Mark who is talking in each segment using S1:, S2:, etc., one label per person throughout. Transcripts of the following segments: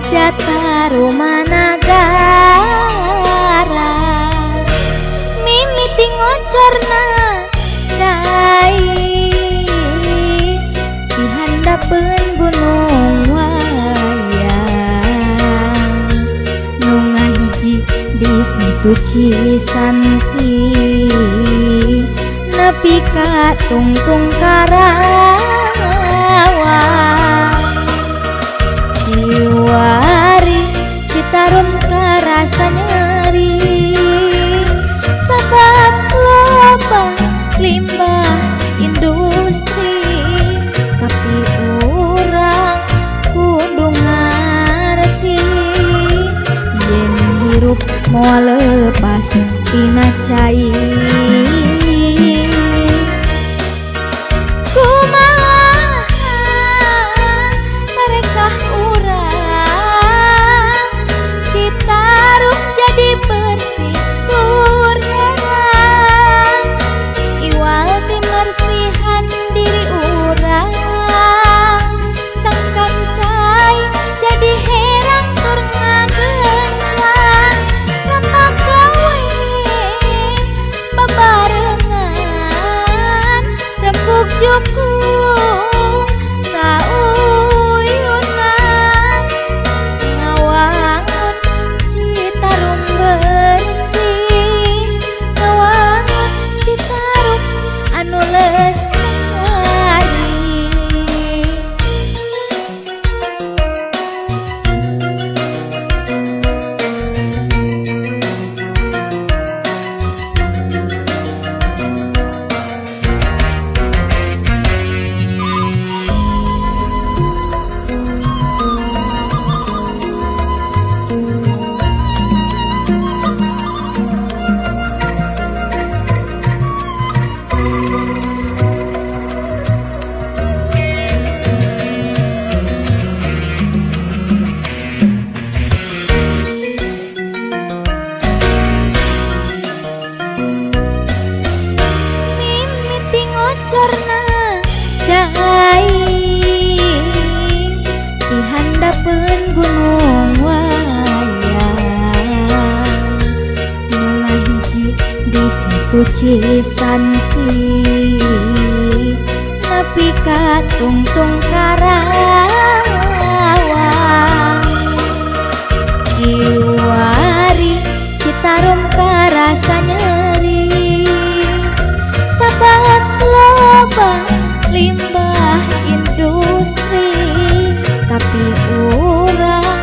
S1: Hajat Tarumanagara mimiti ngocorna cai di handapeun gunung wayang nu ngahiji di Situ Cisanti nepi ka tungtung Karawang. Kiwari Citarum karasa nyeri sabab loba limbah industri, tapi urang kudu ngarti yen hirup moal lepas tina cai. Jukung sauyunan ngawangun Citarum bersih, ngawangun Citarum anu lestari. Ngocorna cai di handapeun gunung wayang nu ngahiji di Situ Cisanti nepi ka tungtung Karawang. Kiwari Citarum karasa nyeri sabab loba limbah industri, tapi urang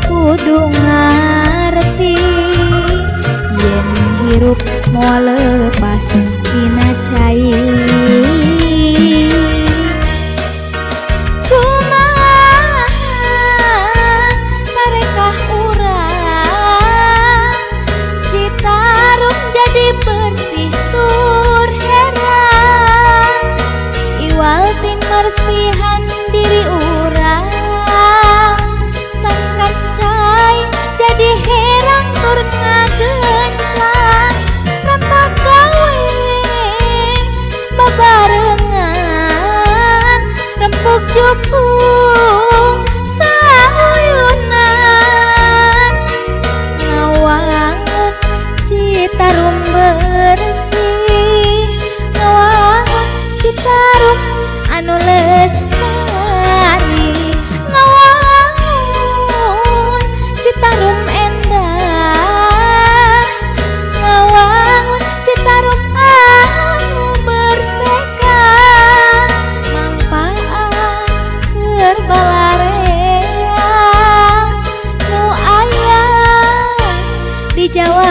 S1: kudu ngarti yen hirup moal lepas tina cai. Kumaha tarekah urang Citarum jadi bersih tur herang, iwal ti mersihan diri urang sangkan cai jadi herang tur ngagenclang rampak gawe babarengan rempuk jukung sauyunan ngawangun Citarum bersih, ngawangun Citarum anu lestari, ngawangun Citarum endah, ngawangun Citarum anu berseka, mangpaat keur balarea nu aya di Jawa.